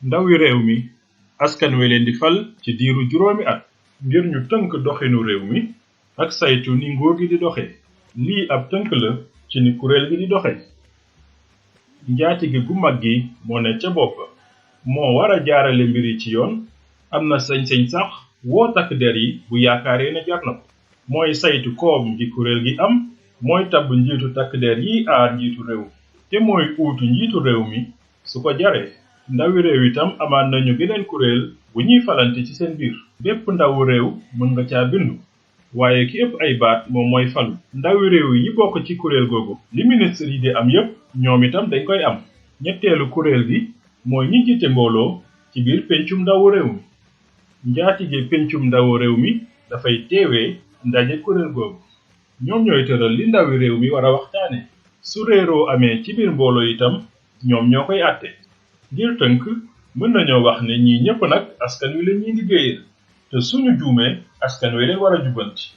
ndawi réew mi askan wi leen di fal ci diiru juróomi at ngir ñu tënk doxinu réew mi ak saytu ni nguur gi di doxe. lii ab tënk la ci ni kuréel gi di doxe. njaatige gu mag gi moo ne ca bopp moo war a jaarale mbir yi ci yoon, am na sañ-sañ sax woo takk der yi bu yaakaaree ne jar na ko. mooy saytu koom gi kuréel gi am, mooy tabb njiitu takk der yi aar njiitu réew te mooy uutu njiitu réew mi su ko jaree. ndawi réew itam amaan nañu geneen kuréel bu ñuy falante ci seen biir. bépp ndawu réew mën nga caa bindu, waaye ki ëpp ay baat moom mooy falu. ndawi réew yi bokk ci kuréel googu li ministre yi di am yépp ñoom itam dañ koy am. ñetteelu kuréel gi mooy ñi jiite mbooloo ci biir pencum ndawu réew mi. njaatige pencum ndawu réew mi dafay teewee ndaje kuréel googu. ñoom ñooy tëral li ndawi réew mi war a waxtaane. su réeroo amee ci biir mbooloo itam ñoom ñoo koy àtte. ngir tënk, mën nañoo wax ne ñii ñépp nag askan wi la ñuy liggéeyal te suñu juumee askan wi leen war a jubbanti.